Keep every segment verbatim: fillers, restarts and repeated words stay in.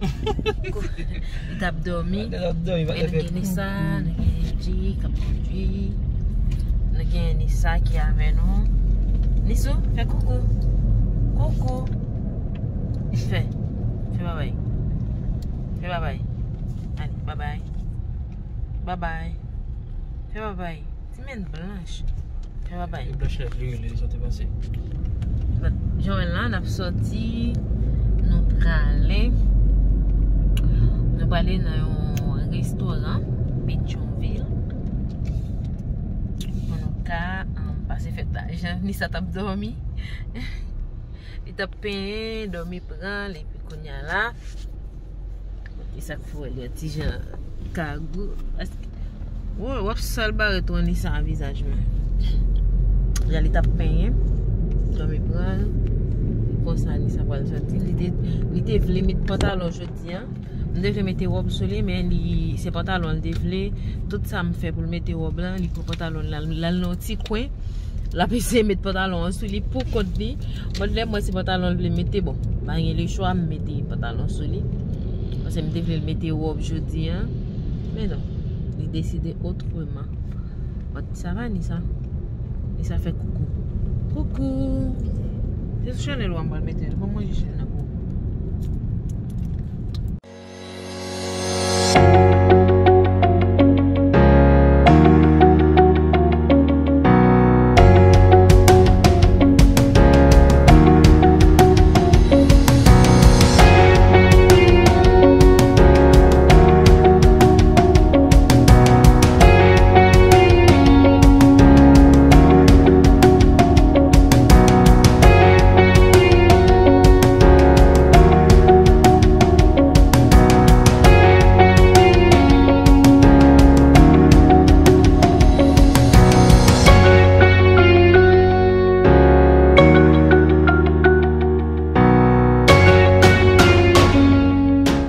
Li t ap dòmi. Li t ap dòmi, pa t ap fè koukou. E nou gen Nisa, nou gen G G k ap kondui. Nou gen Nisa ki avè nou. Nisou, fè koukou. Koukou. Fè. Fè babay. Fè babay. Ale, babay. Babay. Fè babay. Ti men blanch. Fè babay. E blanch la vle rele, sa te pase. Bon, jan w wè l la, n ap sòti, nou prale. Nou prale nan yon restoran, Petyonvil. Pou nou ka, um, pase fèt la. Jan Nisa t ap dòmi. Li t ap penyen, dòmi pran l, epi kounye a la, e sa k fè w wè li yon ti jan kagou. Paske, w, w ap sal bare tou an Nisa a vizaj mwen. Jan li t ap penyen, dòmi pran l, e konsa Nisa pral sòti. Li te, li te vle met pantalon jodi a. M te vle mete wòb sou li, men li, se pantalon l te vle. Tout sa m fè pou l mete wòb lan, li pran pantalon l, l al, l al nan yon ti kwen. L ap eseye met pantalon an sou li pou kont li. Mwen, lè mwen se pantalon l vle mete, bon, pa gen lechwa, m mete pantalon sou li. Paske m te vle l mete wòb jodi a. Men non, li deside otreman. But sa va, Nisa? Nisa fè koukou. Koukou! Se sou chanèl ou a m pral mete l. Ban mwen jis youn nan pou ou.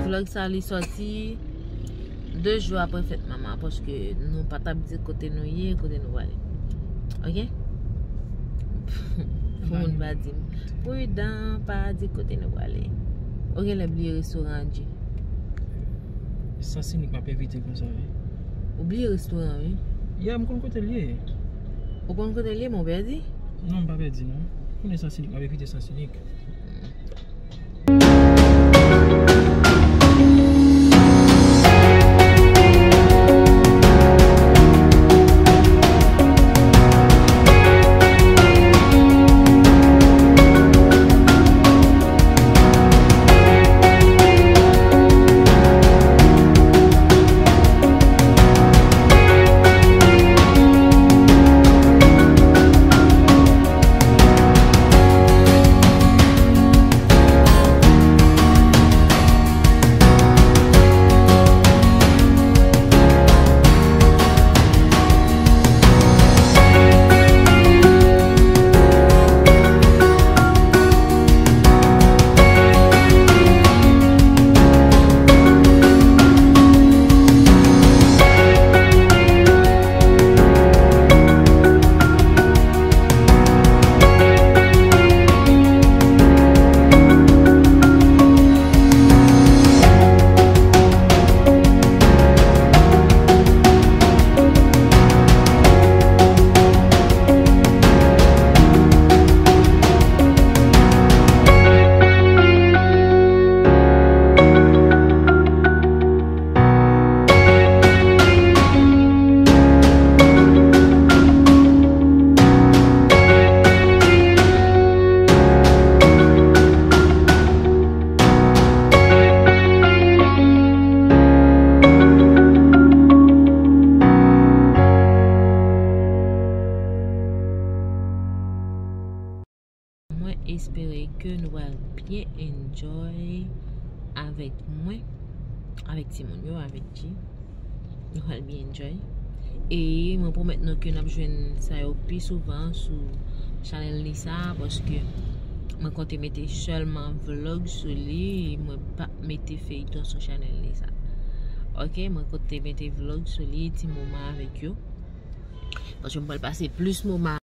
Vlog sa li sòti de jou apre fèt manman, paske nou pa t ap di kote nou ye, kote nou prale. Ok? Pou moun pa di m, "Pridan, pa di kote nou prale." Ou genlè bliye restoran an, G. Sans Unique m ap evite konsa, wi. Ou bliye restoran, wi. Ya, m konn kote l ye. Ou konn kote l ye, men w pèdi? Non, m pa pèdi, non. Ou konnen Sans Unique, m ap evite Sans Unique. Mwen espere ke nou pral byen enjoy avèk mwen, avèk timoun yo, avèk G. Nou pral byen enjoy. E mwen pwomèt nou ke n ap jwenn sa yo pi souvan sou chanèl Nisa, paske mwen konte mete sèlman vlog sou li, mwen p ap mete feyton sou chanèl Nisa. Ok, mwen konte mete vlog sou li, ti moman avèk yo. Paske mwen pral pase plis moman.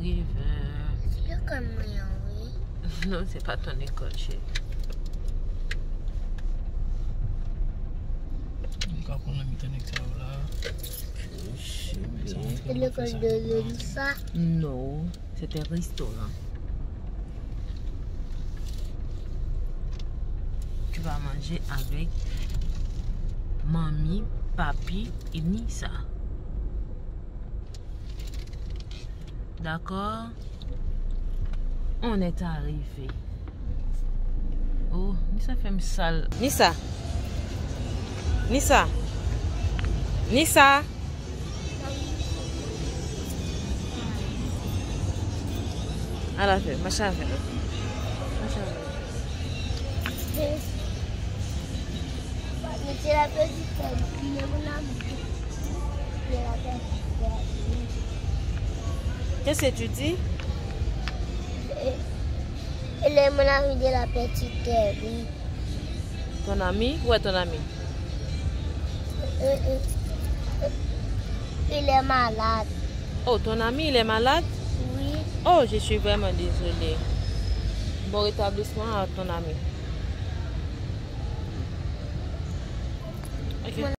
River. Se lekòl mwen an, wi. Non, se pa ton lekòl, cheri. Li ka konn nan mitan nèg sa yo la. Se lekòl de Lisa? Non, se te restoran. Tu vas manger avec mamie, papi et Nisa. Dakò? On est arrivé. Oh, Nisa fè m sal. Nisa. Nisa. Nisa. Al avè, mache avè. Mache avè. Mete la petite fille, mon amour. Qu'est-ce que tu dis? Elle est mon amie de la petite terre, oui. Ton ami? Où est ton ami? Euh, euh, il est malade. Oh, ton ami, il est malade? Oui. Oh, je suis vraiment désolée. Bon rétablissement à ton ami. Ok.